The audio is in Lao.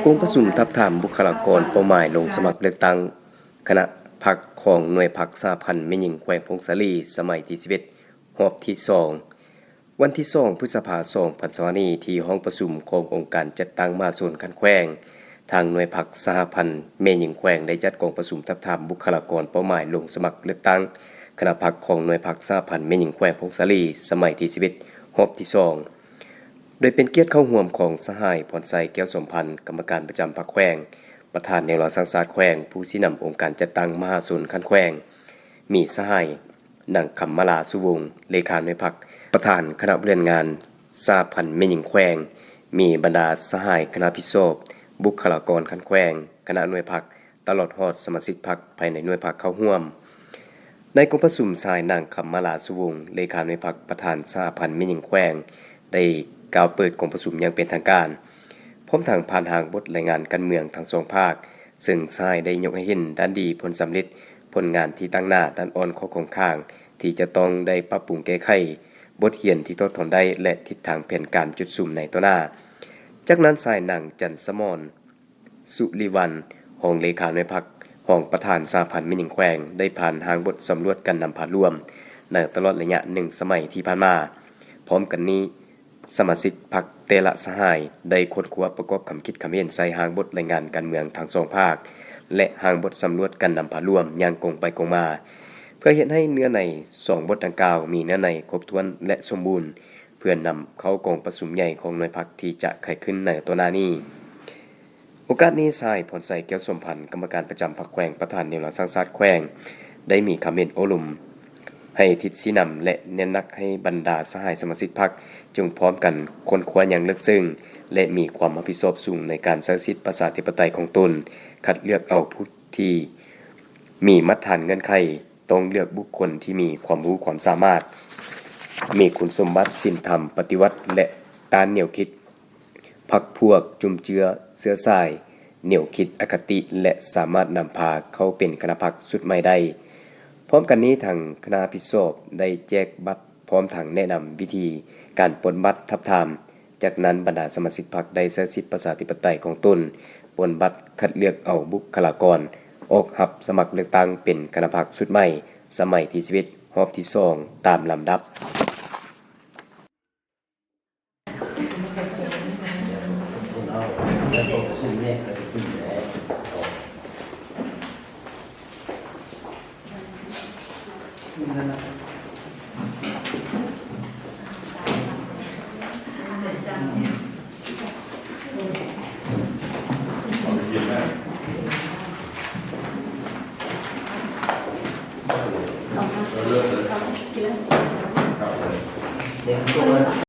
ກອງປະຊຸມທາບທາມບຸກຄະລາກອນເປົ້າໝາຍລົງສະໝັກເລືອກຕັ້ງຄະນະພັກຂອງໜ່ວຍພັກສະຫະພັນແມ່ຍິງແຂວງຜົ້ງສາລີ ສະໄໝທີສິບເອັດ ຮອບທີສອງ ວັນທີສອງ ພຶດສະພາ ສອງພັນຊາວຫ້ານີ້ ທີ່ຫ້ອງປະຊຸມຂອງອົງການຈັດຕັ້ງມະຫາຊົນຂັ້ນແຂວງ, ທາງໜ່ວຍພັກສະຫະພັນແມ່ຍິງແຂວງ ໄດ້ຈັດກອງປະຊຸມທາບທາມບຸກຄະລາກອນເປົ້າໝາຍລົງສະໝັກເລືອກຕັ້ງຄະນະພັກຂອງໜ່ວຍພັກສະຫະພັນແມ່ຍິງແຂວງຜົ້ງສາລີ ສະໄໝທີສິບເອັດ ຮອບທີສອງ ໂດຍເປັນກຽດເຂົ້າຮ່ວມຂອງສະຫາຍ ພອນໄຊ ແກ້ວສົມພັນ ກຳມະການປະຈຳພັກແຂວງ, ປະທານແນວລາວສ້າງຊາດແຂວງ, ຜູ້ຊີ້ນຳອົງການຈັດຕັ້ງມະຫາຊົນຂັ້ນແຂວງ, ມີສະຫາຍ ນາງ ຄຳມາລາ ສຸວົງ ເລຂາໜ່ວຍພັກ, ປະທານຄະນະບໍລິຫານງານສະຫະພັນແມ່ຍິງແຂວງ, ມີບັນດາສະຫາຍຄະນະຜິດຊອບ, ບຸກຄະລາກອນຂັ້ນແຂວງ, ຄະນະໜ່ວຍພັກ, ຕະຫຼອດຮອດສະມາຊິກພັກພາຍໃນໜ່ວຍພັກເຂົ້າຮ່ວມ. ໃນກອງປະຊຸມ, ສະຫາຍ ນາງ ຄຳມາລາ ສຸວົງ ເລຂາໜ່ວຍພັກ, ປະທານສະຫະພັນແມ່ຍິງແຂວງ ໄດ້ກ່າວເປີດກອງປະຊຸມຢ່າງເປັນທາງການ, ພ້ອມທັງຜ່ານຮ່າງບົດລາຍງານການເມືອງທັງສອງພາກ, ເຊິ່ງສະຫາຍໄດ້ຍົກໃຫ້ເຫັນດ້ານດີ, ຜົນສຳເລັດ, ຜົນງານທີ່ຕັ້ງໜ້າ, ດ້ານອ່ອນ, ຂໍ້ຄົງຄ້າງທີ່ຈະຕ້ອງໄດ້ປັບປຸງແກ້ໄຂ, ບົດຮຽນທີ່ຖອດຖອນໄດ້ ແລະ ທິດທາງແຜນການຈຸດສຸມໃນຕໍ່ໜ້າ. ຈາກນັ້ນ, ສະຫາຍ ນາງ ຈັນສະໝອນ ສຸລິວັນ ຮອງເລຂາໜ່ວຍພັກ, ຮອງປະທານສະຫະພັນແມ່ຍິງແຂວງ ໄດ້ຜ່ານຮ່າງບົດສຳຫຼວດການນຳພາລວມໃນຕະຫຼອດໄລຍະໜຶ່ງສະໄໝທີ່ຜ່ານມາ. ພ້ອມກັນນີ້, ສະມາຊິກພັກແຕ່ລະສະຫາຍໄດ້ຄົ້ນຄວ້າປະກອບຄຳຄິດຄຳເຫັນໃສ່ຮ່າງບົດລາຍງານການເມືອງທັງສອງພາກ ແລະ ຮ່າງບົດສຳຫຼວດການນຳພາລວມຢ່າງກົງໄປກົງມາ, ເພື່ອເຮັດໃຫ້ເນື້ອໃນສອງບົດດັ່ງກ່າວມີເນື້ອໃນຄົບຖ້ວນ ແລະ ສົມບູນ, ເພື່ອນຳເຂົ້າກອງປະຊຸມໃຫຍ່ຂອງໜ່ວຍພັກທີ່ຈະໄຂຂຶ້ນໃນຕໍ່ໜ້ານີ້. ໂອກາດນີ້, ສະຫາຍ ພອນໄຊ ແກ້ວສົມພັນ ກຳມະການປະຈຳພັກແຂວງ, ປະທານແນວລາວສ້າງຊາດແຂວງ ໄດ້ມີຄຳເຫັນໂອ້ລົມ ໃຫ້ທິດຊີ້ນຳ ແລະ ເນັ້ນໜັກໃຫ້ບັນດາສະຫາຍສະມາຊິກພັກ ຈົ່ງພ້ອມກັນຄົ້ນຄວ້າຢ່າງເລິກເຊິ່ງ ແລະ ມີຄວາມຮັບຜິດຊອບສູງໃນການໃຊ້ສິດປະຊາທິປະໄຕຂອງຕົນ, ຄັດເລືອກເອົາຜູ້ທີ່ມີມາດຖານເງື່ອນໄຂ, ຕ້ອງເລືອກບຸກຄົນທີ່ມີຄວາມຮູ້ຄວາມສາມາດ, ມີຄຸນສົມບັດ, ສິນທຳ, ປະຕິວັດ ແລະ ຕ້ານແນວຄິດ ພັກພວກ, ຈຸ້ມເຈື້ອ, ເຊື້ອສາຍ, ແນວຄິດອະຄະຕິ ແລະ ສາມາດນຳພາເຂົ້າເປັນຄະນະພັກຊຸດໃໝ່ໄດ້. ພ້ອມກັນນີ້, ທາງຄະນະຮັບຜິດຊອບໄດ້ແຈກບັດ ພ້ອມທັງແນະນຳວິທີການປົນບັດທາບທາມ. ຈາກນັ້ນ, ບັນດາສະມາຊິກພັກໄດ້ໃຊ້ສິດປະຊາທິປະໄຕຂອງຕົນ, ປົນບັດຄັດເລືອກເອົາບຸກຄະລາກອນອອກຮັບສະໝັກເລືອກຕັ້ງເປັນຄະນະພັກຊຸດໃໝ່ ສະໄໝທີສິບເອັດ ຮອບທີສອງ ຕາມລຳດັບ.